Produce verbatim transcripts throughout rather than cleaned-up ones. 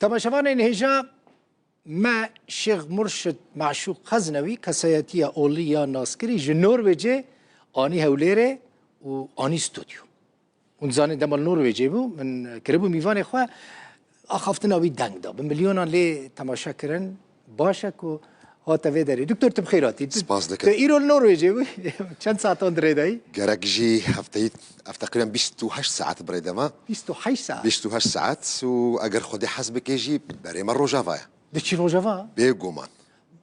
Temaşevanên hêja me Şêx Murşid Maşûq Xeznewî, kesayetiya olî ya naskirî ji Norwêcê anî Hewlêrê û anî stûdyo. Hûn dizanin dema li Norwêcê bû, min kiribû mîvanê xwe, axaftina wî deng da. Bi milyonan lê temaşe kirin. Baş e ku hate vê derê. Doktor, tu bi xêr hatî. Tu, Spas dikim. Tu îro li Norwêcê bû. Çend saetan di rê de yî? Gerek jî hefteyî, ev teqrîben bîst û heşt saet bi rê de me. Bîst û heşt saet? Bîst û heşt saet û eger Xwedê hez bike jî berê me Rojava ye. Diçî Rojava? Bêguman.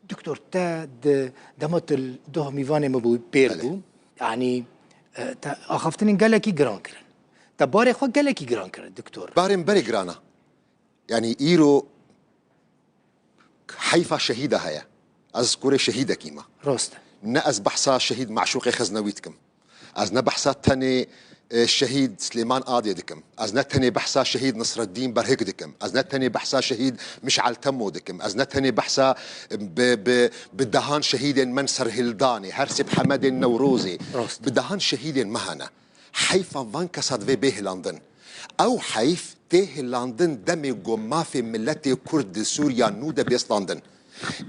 Doktor, te di dema tu li doh mîvanê min bû, pêl Belê. bû. Yanî, e, te axaftinên gelekî giran kirin. Te barê xwe gelekî giran kirin, doktor. Barê min berê giran e. Yanî îro heyfa şehîda heye. Ez kurê şehîdekî me. Rast e. Ne ez behsa şehîd Maşûqê Xeznewî dikim. Ez ne behsa tenê, e, şehîd Silêman Adê dikim. Ez ne tenê behsa şehîd Nisreddîn Berhik dikim. Ez ne tenê behsa şehîd Mişal Temo dikim. Ez ne tenê behsa, e, bi, bi, bi dehan şehîdên me Serhildanê, Hersê Hemedên Newrozê, Rast. bi dehan şehîdên me hene. Heyfa van kesa divê bê hilandin. Ew heyf tê hilandin demê ku mafê miletê Kurd di Sûriya nû de bê standin.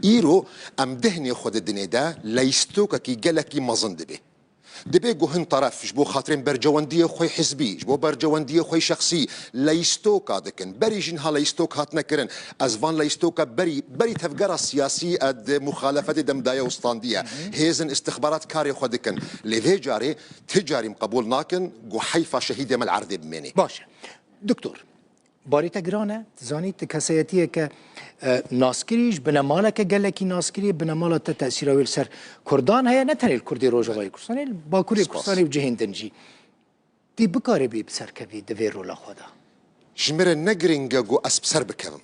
Îro em dihnê xwe didinê de leyîstokekî gelekî mezin dibe. Dibe ku hin teref ji bo xatirên bercewendiyê xwe hizbî, ji bo bercewendiyê xwe şexsî leyîstoka dikin. Berî jî niha leyîstok hatine kirin. Ez van leyîstoka berî, berî tevgera siyasî e di muxalefetê de min daye û standiye. Hêzin istixbarat karê xwe dikin. Lê vê carê ti carî em qebûl nakin ku heyfa şehîdê me li erdê bimênê. Baş e. Doktor, barê te giran e. Dizanî tu kesayetiyeke, e, naskirî, ji binemaleke gelekî naskirî, binemala te tesîra wê li ser Kurdan heye, ne tenê li Kurdê Rojavayê Kurdistanê, li Bakurê Spas. Kurdistanê û cihên din jî. Tê bikaribî bi ser kevî di vê rola xwe de? Ji min re ne giring e ku ez bi ser bikevim.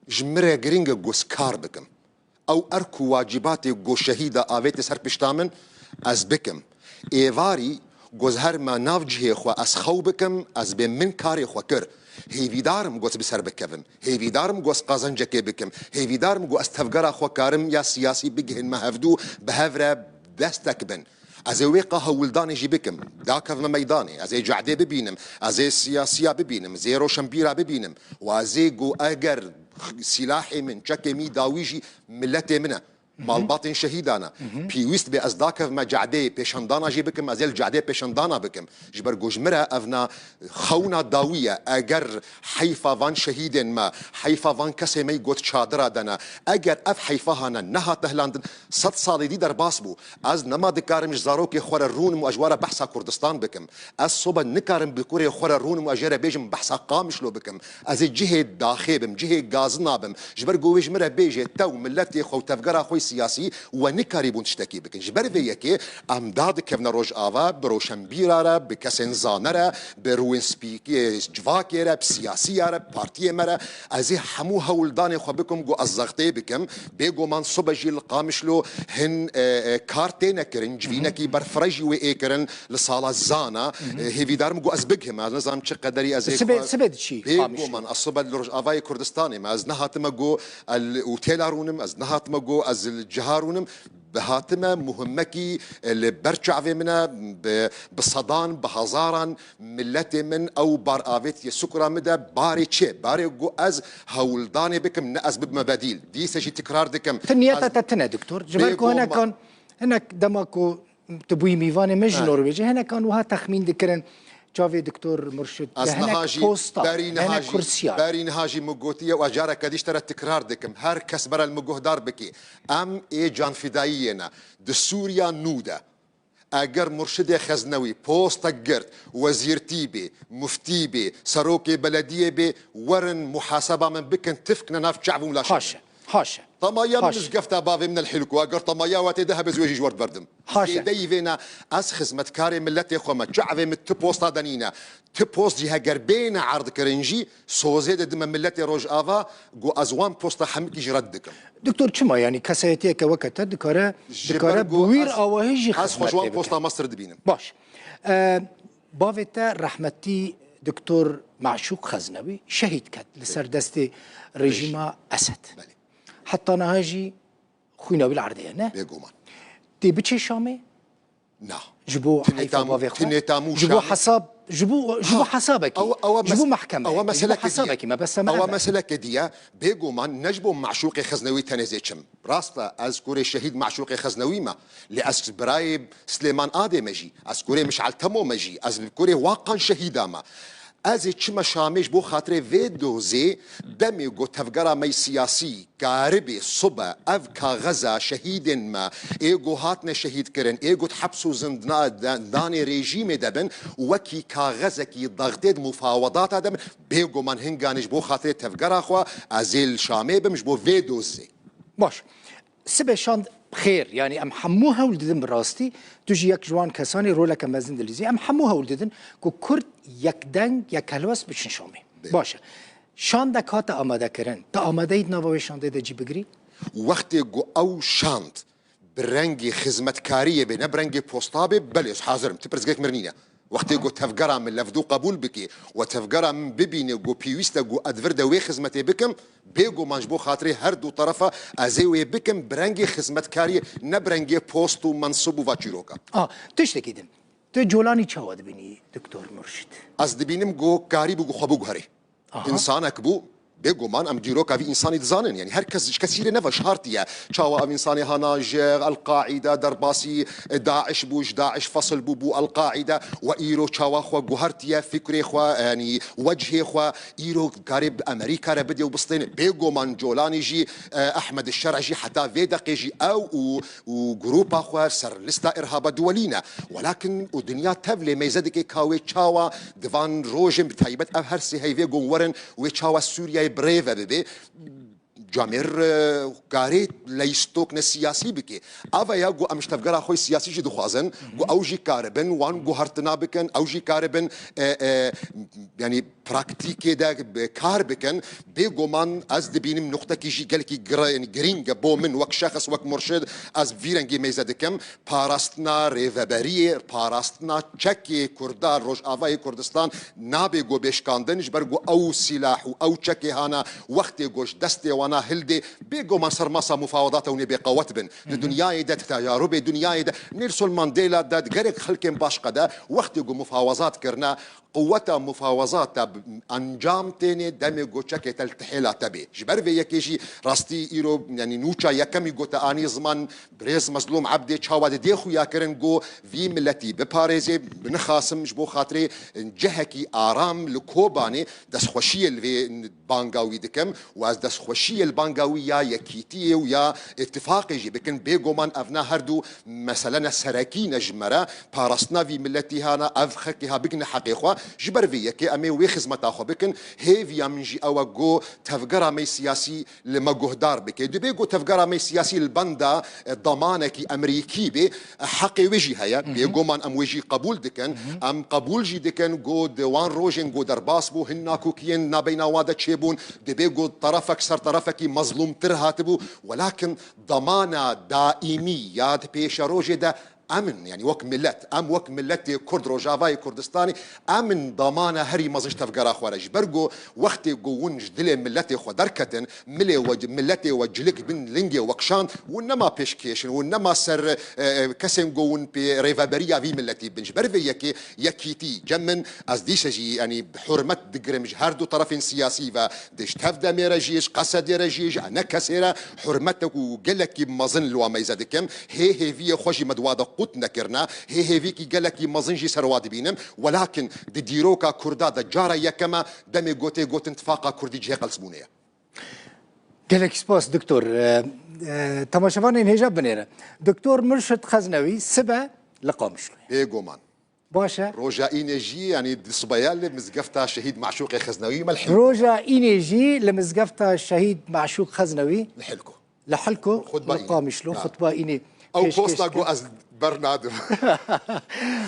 Ji min re giring e ku ez kar bikim. Ew erk û wacîbatê ku şehîda avêtê ser pişta min, ez bikim. Êvarî ku ez herime nav cihê xwe, ez xew bikim, ez bê min karê xwe kir. Hêvîdar im ku ez bi ser bikevim. Hêvîdar im ku ez qazencekê bikim. Hêvîdar im ku ez tevgera xwe karim ya siyasî bigihînme hevdû, bi hev re destek bin. Ez ê wê qa hewldanê jî bikim. Dakevme meydanê. Ez ê cadê bibînim. Ez ê siyasiya bibînim. Ez ê roşenbîra bibînim. Û ez ê ku eger silahê min, çekê min dawî jî miletê min e. Malbatên şehîdan e. Pêwîst be ez dakevme cadê pêşandana jî bikim, ez ê li cadê pêşandana bikim. Ji ber ku ji min re evna xewna dawî ye. Eger heyfa van şehîdên me, heyfa van kesê me got çadira de ne, eger ev heyfa hane nehate hilandin, sed salê dî derbas bû. Ez nema dikarim ji zarokê xwe re rûnim û ez ji we re behsa Kurdistan bikim. Ez sobe nikarim bi kurê xwe re rûnim û ez jê re bêjim behsa Qamişlo bikim. Ez ê cihê daxê bim, cihê gazina bim. Ji ber ku wê ji min re bêje te û miletê xwe û tevgera xwe siyasî we nikarîbûn tiştekî bikin. Ji ber vê yekê em dadikevne Rojava, bi roşenbîra re, bi kesên zane re, bi rûyên spîkê civakê re, bi siyasiya re, bi partiyê me re. Ez ê hemû hewldanê xwe bikim ku ez zextê bikim. Bêguman sobe jî li Qamişlo hin, e, e, kar têne kirin, civînekî berfireh jî wê ê kirin li sala zana. E, hêvîdar im ku ez bigihim, ez nizanim çi qederî ez ê Sibê, xwe sibê diçî Qamişlo? Bêguman ez sobe li Rojavayê Kurdistanê me, ez nehatime ku el û têla rûnim, ez nehatime ku ez li ciha rûnim. Bi hatime muhimmekî, e, li ber çavê min e, bi, bi sedan, bi hezaran miletê min ew bar avêtiye sukura min de, barê çi? Barê ku ez hewldanê bikim, ne ez bibime bedîl. Dîse jî tikrar dikim. Ti niyeta Ez te tune, doktor. Ji ber ku Bêguman. hinekan, hinek dema ku tu bûyî mîvanê min ji Ha. Norwêcê, hinekan wiha texmîn dikirin, çavê doktor Murşid Ez li hinek niha jî, posta, berî niha hinek jî, kursiya. berî niha jî min gotiye û ez careke dî ji te re tikrar dikim. Her kes bere li min guhdar bike. Em ê canfidayiyê ne. Di Sûriya nû de eger Murşidê Xeznewî postek girt, wezîrtî bê, muftî bê, serokê belediyê bê, werin muhaseba min bikin, tifkne nav çav û laşê Haşa, haşa. Temaya min Haşa. mizgefta bavê min el hilku, eger temaya we tê de hebe ez wê jî ji we re berdim. Haşa. Zêdeyî vê ne, ez xizmetkarê miletê xwe me, çavê min ti posta de nîne. Ti post jî heger bêne erdkirin jî, sozê de dime miletê Rojava, ku ez wan posta hemikî jî red dikim. Doktor, çima, yanî kesayetiyeke weke te dikare, Ji dikare ber ku bi wî ez, awahî jî ez xwe ji wan xizmetê bike? posta mestir dibînim. Baş. E, bavê te rehmetî Doktor Maşûq Xeznewî şehîd ket li ser destê rejîma Esed. Belê. Heta niha jî xwîna wî li erdê ye, ne? Bêguman. Tê biçê Şamê? Na. Ji bo Tinê heyfa tam-, bavê xwe? tinê tam û Ji bo Şamê? hesab Ji bo, ji bo hesabekî, ew, ew ji bo mes-, mehkemeyekî, ew ji bo meselekî diye. Hesabekî me, bes me ew nebe. Meselekî diye, bêguman ne ji bo Maşûqê Xeznewî tenê zê çim. Rast e, ez kurê şehîd Maşûqê Xeznewî me. Lê ez birayê Silêman Adê me jî, ez kurê Mişal Temo me jî, ez kurê Waqan şehîda me. Ez ê çime Şamê ji bo xatirê vê dozê, demê ku tevgera me siyasî karibê sibe ev kaxeza şehîdên me, ê ku hatine şehîdkirin, ê ku di heps û zindna-, de-, danê rejîmê de bin, wekî kaxezekî dextê di mufawedata de bin, bêguman hinganê ji bo xatirê tevgera xwe ez ê li Şamê bim ji bo vê dozê. Baş. Sibe şand xêr, yanî em hemû hewl didin bi rastî, tu jî yek ji wan kesan î, roleke mezin dilîzî. Em hemû hewl didin ku Kurd yek deng, yek helwest biçin Şamê. Baş e. Şandek hate amadekirin. Tu amade yî di nava wê şandê de cî bigirî? Wextê ku ew şand bi rengê xizmetkariyê bê, ne bi rengê posta bê, belê, ez hazir im. Ti pirsgirêk mir nîne. Wextê ku tevgera min levdû qebûl bikê û tevgera min bibîne ku pêwîst e ku ez di vir de wê xizmetê bikim, bêguman ji bo xatirê her du terefa ez ê wê bikim bi rengê xizmetkariyê, ne bi rengê post û mensib û va çîroka. A, tiştekî din. Tu Colanî çawa dibînî, Doktor Murşid? Ez dibînim ku karîbû ku xwe biguherê. Aha. Însanek bû, bêguman em dîroka vî însanî dizanin. Yanî her kes ji kesî re neva şartiye. Çawa ev însanê hana ji El-Qaîde derbasî Daiş bû, ji Daiş fesil bû, bû El-Qaîde, we îro çawa xwe guhertiye, fikrê xwe, yanî wecihê xwe, îro karê bi Amerîka re bidê û bistêne. Bêguman Colanî jî, e, Ehmed Şer'î jî heta vê deqê jî ew û û grûpa xwe ser lista îrhaba duwelî ne. Welakin û dinya tev lê meyze dike ka wê çawa di van rojên bi taybet ev her sê heyvê gon werin, wê çawa Sûriyeyê bi rê ve bibe. Camêr, e, karê leyistokne siyasî bike. Ava ya ku em ji tevgera xwe siyasî jî dixwazin, ku ew jî karibin wan guhertina bikin, ew jî karibin, e, e, yanî praktîkê de bi kar bikin, bêguman ez dibînim nuqtekî jî gelekî gir-, yanî girîng e bo min wek şexs, wek murşid, ez vî rengî meyze dikim. Parastina rêveberiyê, parastina çekê Kurda Rojavayê Kurdistan nabe ku bê şikandin, ji ber ku ew sîlah û ew çekê hana wextê ku ji destê wana hildê, bêguman ser masa mufawedata hûn ê bêqewet bin. Di dinyayê de, di tecarubê dinyayê de, Nelson Mandela de, di gelek xelkên başqe de, wextê ku mufawezat kirine, Quweta mufawezata bi encam tênê demê ku çekê te li tihêla te bê. Ji ber vê yekê jî rastî îro, yanî nûça yekemî ku te anî ziman birêz Mezlûm Ebdê çawa didê xuya kirin ku vî miletî biparêzê, nixasim ji bo xatirê cihekî aram li Kobanê destxweşiyê li vê banga wî dikim û ez destxweşiyê li banga wî ya yekîtiyê û ya îtifaqê jî bikin. Bêguman evna her du meselene serekî ne ji me re. Parastina vî miletî hana ev xelkê ha bigine heqê xwe. Ji ber vê yekê em ê wê xizmeta xwe bikin. Hêviya min jî ew e ku tevgera me siyasî li me guhdar bike. Dibê ku tevgera me siyasî li benda, e, damanekî Emerîkî bê, e, heqê wê jî heye. Bêguman em wê jî qebûl dikin. Em qebûl jî dikin ku di wan rojên ku derbas bû, hin nakokiyên nabeyna wan de çêbûn. Dibê ku terefek ser terefekî mezlûmtir hatibû. Welakin damana daîmî ya di pêşerojê de em in, yanî wek milet, em wek miletê Kurd Rojavayê Kurdistanê, em in damana herî mezin ji tevgera xwe re. Ji ber ku wextê ku hûn ji dilê miletê xwe derketin, milê we, miletê we cilik bin lingê we kişand, hûn nema pêşkêş in, hûn nema ser, e, e, kesên ku hûn pê rêveberiya vî miletî bin. Ji ber vê yekê yekîtî cem min, ez dîse jî, yanî hurmet digirim ji her du terefên siyasî ve, di ji tev demê re jî, ji Qesedê re jî, ji ene kesê re hurmetek û gelekî mezin li wan meyze dikim. Hê hêviyê xwe jî me di wa de qut nekirine. Hê hêviyekî gelekî mezin jî ser wa dibînim. Welakin di dîroka Kurda de cara yekem e demê gotê gotin tifaqa Kurdî cihê qelsbûnê ye. Gelek spas, Doktor. E, e, temaşevanên hêja binêre. Doktor Murşid Xeznewî sibe li Qamişloyê. Bêguman. Baş e. Roja înê jî, yanî di sibeya li mizgefta Şehîd Maşûqê Xeznewî me li Hilko. Roja înê jî li mizgefta Şehîd Maşûq Xeznewî. Li Hilko. Li Hilko, Xutba li înê. Qamişlo, ha. Xutba înê. Ew posta ku ez bernadim.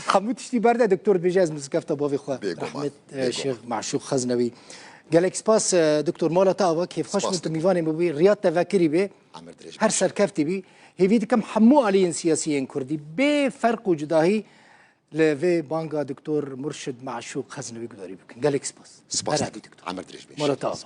Hemû tiştî berde, doktor dibêje ez mizgefta bavê xwe. Bêguman. Rehmet, e, bêguman. Şêx Maşûq Xeznewî. Gelek spas, e, doktor, mala te ava, kêfxweş bûn tu mîvanê me bûyî, riya te vekirî bê. Her serkeftî bî. Hêvî dikim hemû aliyên siyasî yên kurdî bê ferq û cudahî li vê banga Doktor Murşid Maşûq Xeznewî gudarî bikin. Gelek spas. Spas. Her hebî, doktor. Emir dirêj bê. Mala te ava.